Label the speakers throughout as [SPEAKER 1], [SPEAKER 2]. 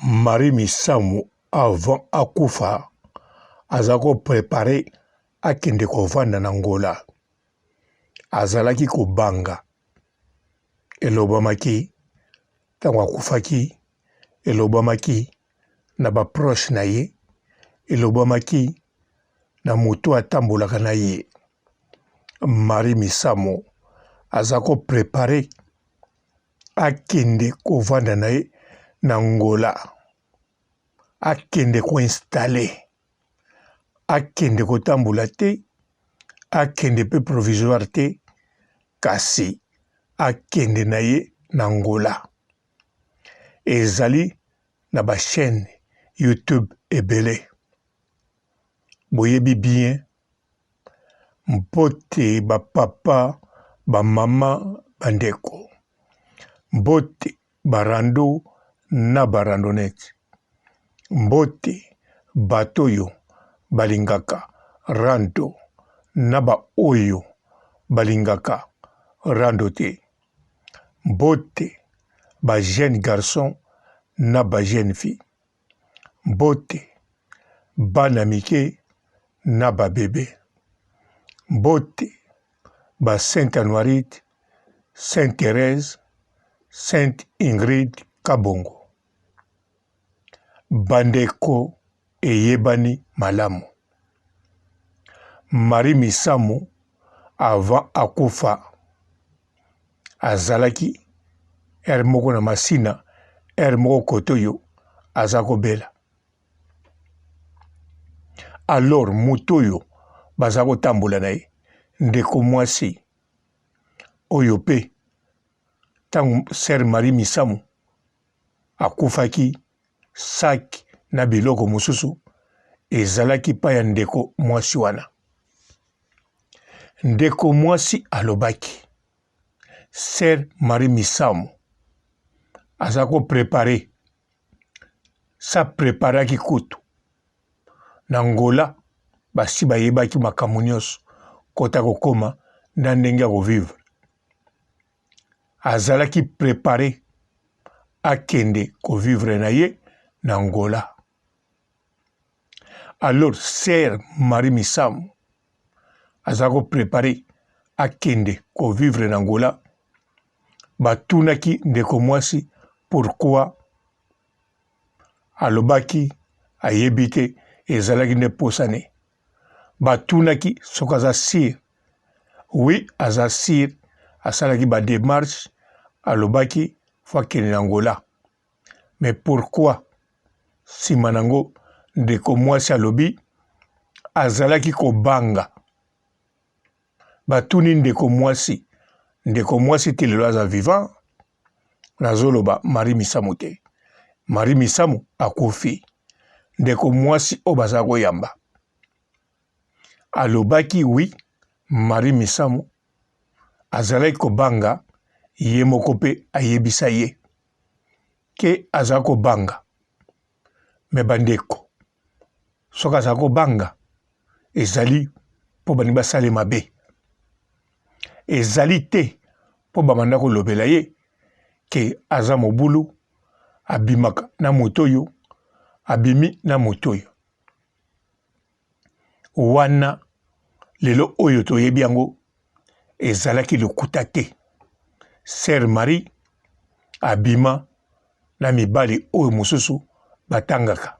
[SPEAKER 1] Marie Misamu avant akufa aza ko preparer akende kovanda na Angola. Azalaki kobanga. Elobamaki ntango akufaki, elobamaki na ba proches na ye, elobamaki na moto atambolaka na ye. Marie Misamu aza ko preparer akende kovanda na ye na Angola, akende ko installer, akende kotambola te, akende pe provisoire te, kasi akende na ye na Angola. Ezali na ba chaines YouTube ebele. Boyebi bien Mbote ba papa, ba mama, ba ndeko. Mbote ba rando na ba randonnette. Mbote bato oyo balingaka rando na ba oyo balingaka rando te. Mbote ba jeunes garçons na ba jeunes filles. Mbote bana mike na ba bebe. Mbote ba Sainte Anuarite, Sainte Therèse, Sainte Ingrid Kabongo. Bandeko eyebani malamu. Marie Misamu avant akufa azalaki heure moko na Masina, heure moko kote oyo aza kobela. Alors moto oyo baza kotambola na ye ndeko mwasi oyo pe ntango sœur Marie Misamu akufaki sac na biloko mosusu ezalaki pa ya ndeko mwasi wana. Ndeko mwasi alobaki sœur Marie Misamu aza ko preparer sa preparaki kutu na Angola basi bayebaki makambo nyonso kota kokoma na ndenge ya kovivre azalaki prepare akende kovivre na ye na Angola. Alors sœur Marie Misamu aza ko prepare akende kovivre na Angola, batunaki ndeko mwasi pourquoi, alobaki ayebi te, ezalaki nde posa ne. Batunaki soki aza sure, oui aza sure, asalaki ba demarches, alobaki faut akende na Angola. Mais pourquoi sima nango ndeko mwasi alobi azalaki kobanga. Batuni ndeko mwasi, ndeko mwasi ti lelo aza vivant, nazoloba Marie Misamu te. Marie Misamu akufi. Ndeko mwasi oyo baza koyamba alobaki oui, Marie Misamu azalaki kobanga, ye moko mpe ayebisa ye ke aza kobanga. Me bandeko, soki aza kobanga ezali mpo balingi basala mabe, ezali te mpo babanda kolobela ye ke aza mobulu, abimaka na moto oyo, abimi na moto oyo. Wana lelo oyo toyebi yango ezalaki lokuta te. Sœur Marie abima na mibali oyo mosusu batangaka.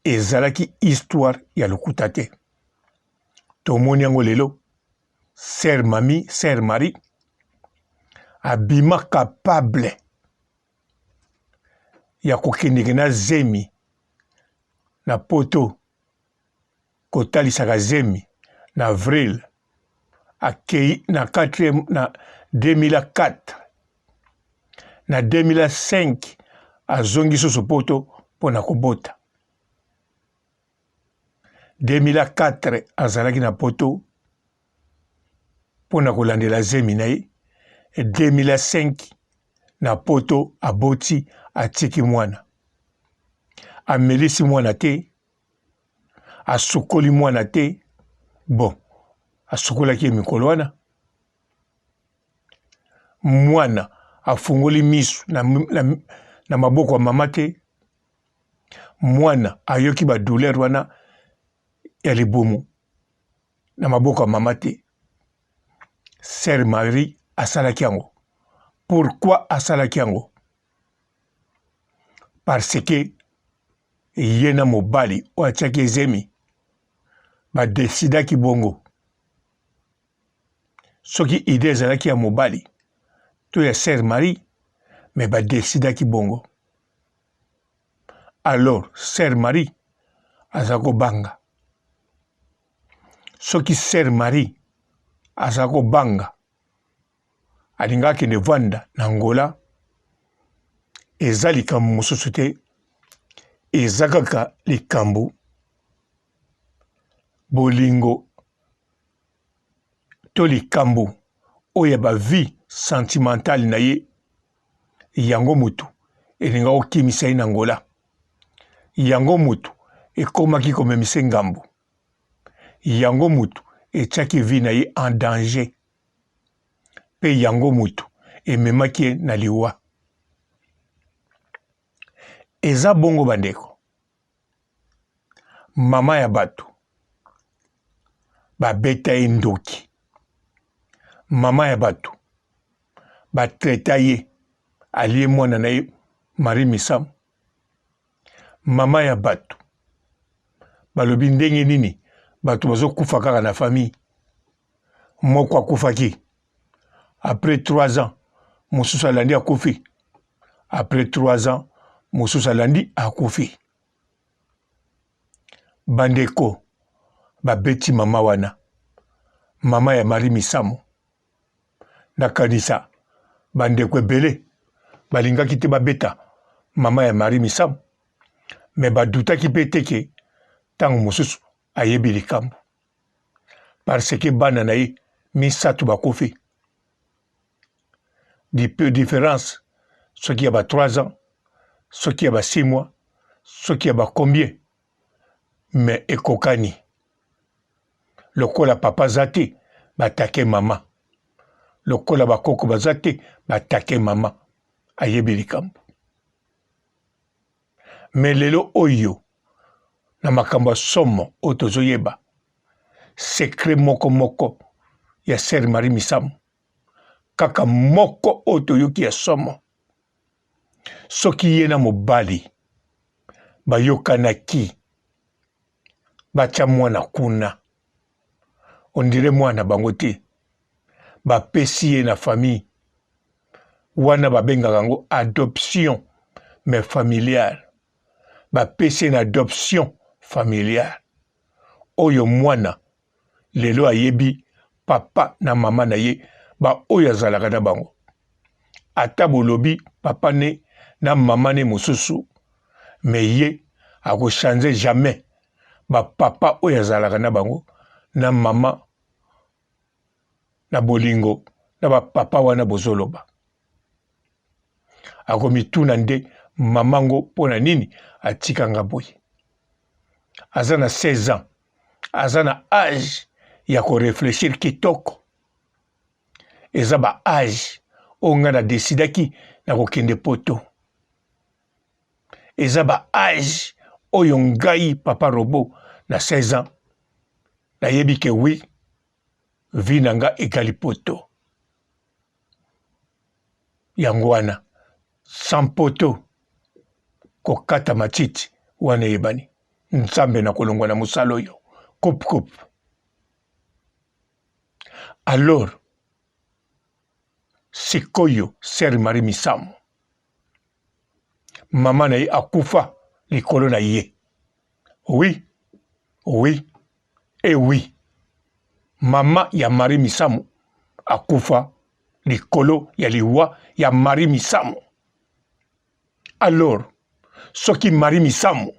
[SPEAKER 1] Ezalaki histoire ya lokuta te. Tomoni yango lelo Sœur Mami, Sœur Marie abima capable ya kokendeke na zemi na poto kotalisaka zemi na avril akei na 4 na 2004 na 2005 azongi susu poto mpo na kobota 2004 azalaki na poto mpo na kolandela zemi na ye 2005 na poto aboti atiki mwana amelisi mwana te asukoli mwana te bon asukolaki ye mikolo wana mwana afungoli misu na maboko ya mama te. Mwana ayoki ba douleur wana ya libumu na maboko ya mama te. Sœur Marie asalaki yango. Pourquoi asalaki yango? Parce que ye na mobali oyo atiaki ezemi badesidaki bongo. Soki idee ezalaki ya mobali to ya sœur Marie, mais badesidaki bongo. Alors sœur Marie aza kobanga. Soki sœur Marie aza kobanga, alinga akende vanda na Angola, eza likambo mosusu te, eza kaka likambo bolingo to likambo oyo ya ba vie sentimentale na ye yango mutu elinga kokimisa ye na Angola, yango mutu ekomaki komemisa ye ngambo, yango mutu etiaki vie na ye en danger mpe yango mutu ememaki ye na liwa. Eza bongo bandeko. Mama ya bato babeta ye ndoki, mama ya bato ba traita ye alie mwana na ye Marie Misamu, mama ya bato balobi ndenge nini bato bazokufa kaka na famille moko akufaki après 3 ans mosusu alandi akufi après 3 ans mosusu alandi akufi bandeko babeti mama wana mama ya Marie Misamu nakanisa bandeko ebele balingaki te babeta mama ya Marie Misamu me badutaki mpe te ke ntango mosusu ayebi likambo parce que bana na ye misato bakufi différence soki ya ba 3 ans soki ya ba 6 mois soki ya ba combien mais ekokani lokola papa aza te batake mama lokola bakoko baza te batake mama ayebi likambo me lelo oyo na makambo ya somo oyo tozoyeba sekre moko moko ya sœur Marie Misamu kaka moko oyo toyoki ya somo soki ye na mobali bayokanaki batya mwana kuna ondire mwana bango te bapesi ye na famille wana babengaka yango adoption mais familiale bapesi ye na adoption familiale oyo mwana lelo ayebi papa na mama na ye baoyo azalaka na bango ata bolobi papa ne na mama ne mosusu me ye akochange jamais bapapa oyo azalaka na bango na mama na bolingo na bapapa wana bozoloba akomituna nde mama ngo mpo na nini atika nga boye aza na 16 ans aza na age ya koreflechir kitoko eza ba age oyo ngai na decidaki na kokende poto eza ba age oyo ngai papa robo na 16 ans nayebi ke oui vie na nga egali poto yango wana sans poto kokata matiti wana eyebani nzambe na kolongwa na mosala oyo coupe coupe alors sikoyo sœur Marie Misamu mama na ye akufa likolo na ye oui oui e oui mama ya Marie Misamu akufa likolo ya liwa ya Marie Misamu alors soki Marie Misamu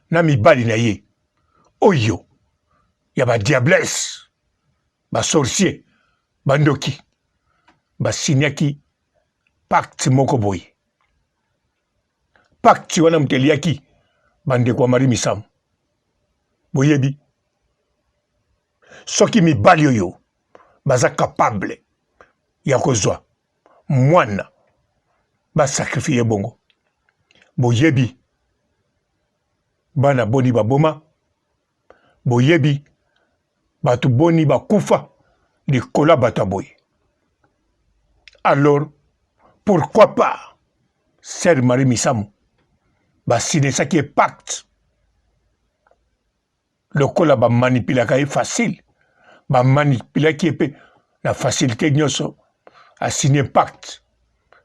[SPEAKER 1] na mibali na ye oyo ya ba diablesse ba sorcier bandoki basignaki pacte moko boye pacte wana moto eliaki bandeko ya Marie Misamu boyebi soki mibali oyo baza capable ya kozwa mwana basakrifie bongo boyebi. Bana boni baboma? Boyebi bato boni bakufa likolo ya bato ya boye? Alors pourquoi pas Sœur Marie Misamu basinesaki ye pacte lokola bamanipulaka ye facile, bamanipulaki ye mpe na facilité nyonso, asigne pacte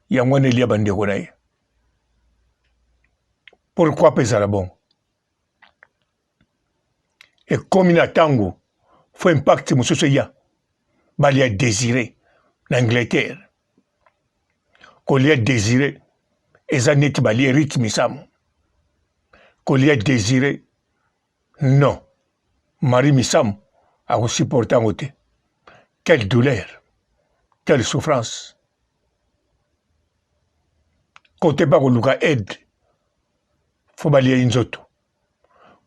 [SPEAKER 1] yango wana elia bandeko na ye. Pourquoi mpe ezala bongo? Ekomi na ntango fo impact mosusu eya, balia Desire na Angleterre. Kolia Desire eza neti balie Ruth Misamu. Kolia Desire non, Marie Misamu akosupporte yango te. Quelle douleur, quelle souffrance. Kote bakoluka aide fo balia ye nzoto,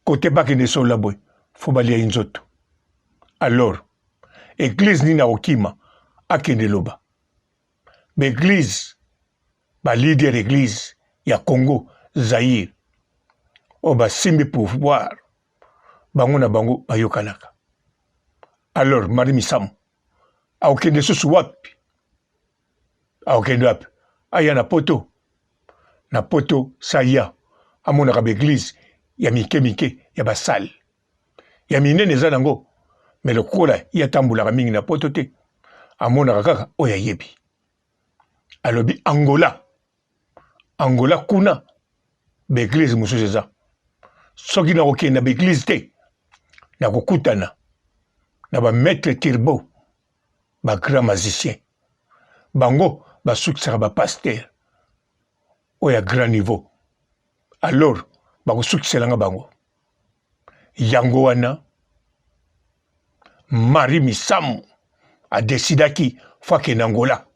[SPEAKER 1] kote bakende solola boye fo balia ye nzoto. Alors eglise nini akokima akende loba? Ba eglise, ba leader eglise ya Congo Zaire oyo basimbi pouvoir bango na bango bayokanaka. Alors Marie Misamu akokende susu wapi? Akokende wapi? Aya na poto, na poto saya amonaka ba eglise ya mike mike ya ba salle ya minene eza nango, me lokola ye atambolaka mingi na poto te, amonaka kaka oyo ayebi. Alobi Angola, Angola kuna ba eglise mosusu eza, soki nakokende na ba eglise te nakokutana na ba maître Turbo, ba grand magicien, bango basukisaka ba pasteur oyo ya grand niveau, alors bakosukisela nga bango. Yango wana Marie Misamu adesidaki fo akende Angola,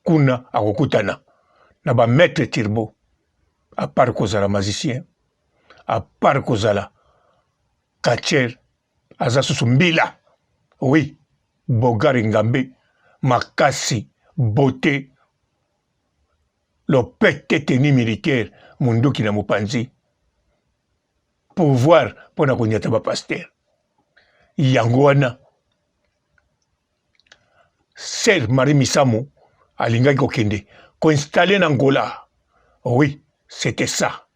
[SPEAKER 1] kuna akokutana na ba maître Turbo, à part kozala magicien, à part kozala catcheur, aza susu mbila. Oui, Bogari Ngambe makasi, beauté, lopete, tenue militaire, munduki na mopanzi, pouvoir mpo na konyata ba pasteur. Yango wana Sœur Marie Misamu alingaki kokende koinstalle na Angola. Oui, c'était ça.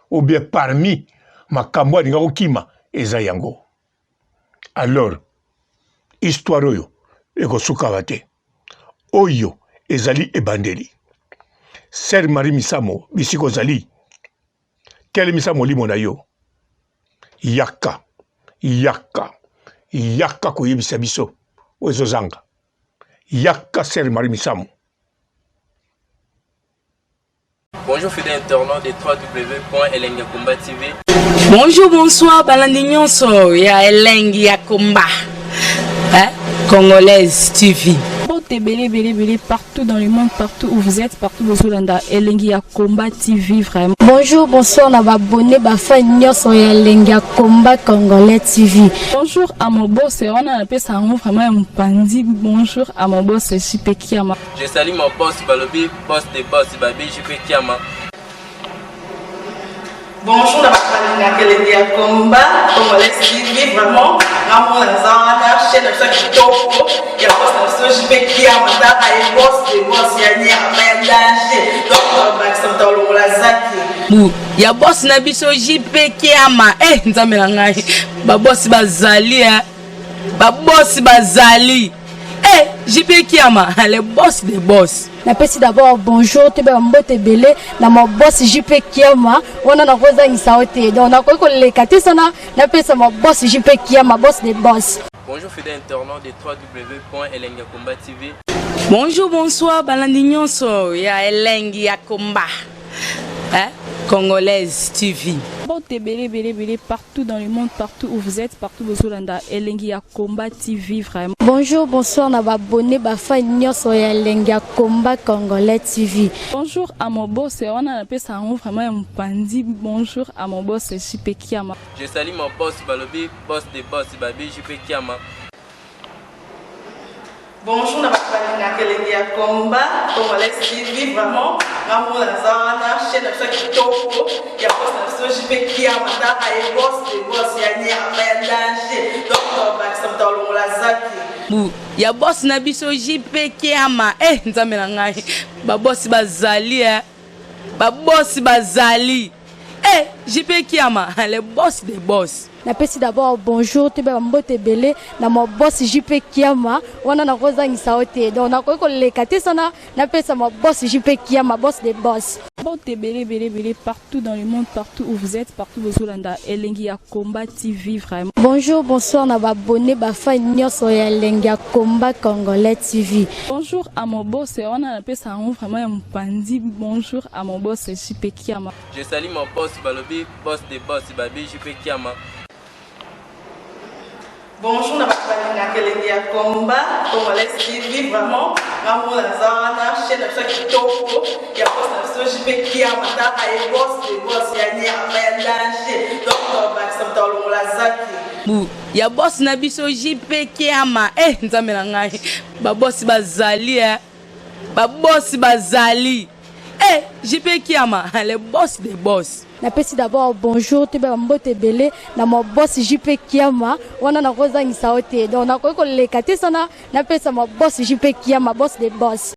[SPEAKER 1] Ou bien parmi makambo alingaki kokima eza yango. Alors histoire oyo ekosukawa te. Oyo ezali ebandeli. Sœur Marie Misamu, bisika ozali, telemisa molimo na yo, yaka, yaka, yaka koyebisa biso oyo ezozanga. Yaka Sœur Marie Misamu.
[SPEAKER 2] Bonjour fidèles internautes de www.elengiyakomba TV.
[SPEAKER 3] Bonjour, bonsoir, balandi nyonso ya Elengi ya Komba. Hein? Congolaise TV.
[SPEAKER 4] Mbote ebele ebele ebele partout dans le monde, partout où vous êtes, partout bozolanda Elengi ya Combat TV vraiment.
[SPEAKER 5] Bonjour, bonsoir na ba abonné ba fan nyonso ya Elengi ya Combat Congolais TV.
[SPEAKER 4] Bonjour à mon boss, wana napesa yango vraiment ya mopanzi. Bonjour à mon boss JP Kiama.
[SPEAKER 2] Je salue mon boss balobi boss de boss babi JP Kiama.
[SPEAKER 6] Bonjour na bato balingaka elengi ya combat congolais TV vraiment ngamona naza wana chaîne na biso ya kitoko ya boss na biso JP Kiama tala ye boss de boss ya nyama ya danger donc bakisa moto alongola zaki
[SPEAKER 3] bu ya boss na biso JP Kiama eh nzambe na ngai ba boss bazali eh ba boss bazali eh JP Kiama le boss de boss.
[SPEAKER 5] Napesi d'abord bonjour toyeba ba mbote ebele na ma boss JP Kiama wana nakozangisa yo te donc nakoki koleka te sana napesa ma boss JP Kiama boss de boss.
[SPEAKER 2] Bonjour fidèle internaute de www.elengiyakomba TV.
[SPEAKER 3] Bonjour bonsoir balandi nyonso ya elengi ya combat hein? Congolaise TV.
[SPEAKER 4] Mbote ebele ebele ebele partout dans le monde, partout où vous êtes, partout bozolanda Elengi ya Combat TV vraiment.
[SPEAKER 5] Bonjour, bonsoir na ba abonné ba fan nyonso ya Elengi ya Combat Congolais TV.
[SPEAKER 4] Bonjour à mon boss, wana napesa yango vraiment ya mopanzi. Bonjour à mon boss JP Kiama.
[SPEAKER 2] Je salue mon boss balobi boss de boss babi JP Kiama.
[SPEAKER 6] Bonjour na bato balingaka elengi ya combat congolais TV vraiment ngamona naza wana chaîne. chaîne na biso ya kitoko ya boss na biso JP Kiama, taka ye boss de boss ya nyama ya danger. Donc tobakisa moto alongola zaki.
[SPEAKER 3] Bu ya boss na biso JP Kiama. Eh, nzambe na ngai, babosi bazali, eh. Babosi bazali, eh, JP Kiama, le boss de boss.
[SPEAKER 5] Napesi d'abord bonjour, toyeba bambote ebele na ma boss JP Kiama. Wana nakozangisa yo te, donc nakoki koleka te sana napesa ma boss JP Kiama, boss de boss.
[SPEAKER 4] Mbote ebele ebele ebele partout dans le monde, partout où vous êtes, partout bozolanda Elengi ya Combat TV vraiment.
[SPEAKER 5] Bonjour, bonsoir na babone, bafani nyonso ya Elengi ya Combat Congolais TV.
[SPEAKER 4] Bonjour à mon boss, wana napesa yango vraiment ya mopanzi. Bonjour à mon boss JP Kiama.
[SPEAKER 2] Je salue mon boss, balobi boss de boss, babi JP Kiama.
[SPEAKER 6] Bonjour na bato balingaka Elengi ya Combat Congolais TV. Vraiment, ngamona naza wana, chaîne na biso ya kitoko ya boss na biso JP Kiama, taka ye boss de boss ya nyama ya danger. Donc tobakisa moto alongola zaki.
[SPEAKER 3] Bu ya boss na biso JP Kiama. Eh, nzambe na ngai, babosi bazali, eh. Babosi bazali, eh, JP Kiama, le boss de boss.
[SPEAKER 5] Napesi d'abord bonjour, toyeba bambote ebele na ma boss JP Kiama. Wana nakozangisa yo te, donc nakoki koleka te sana napesa ma boss JP Kiama, boss de boss.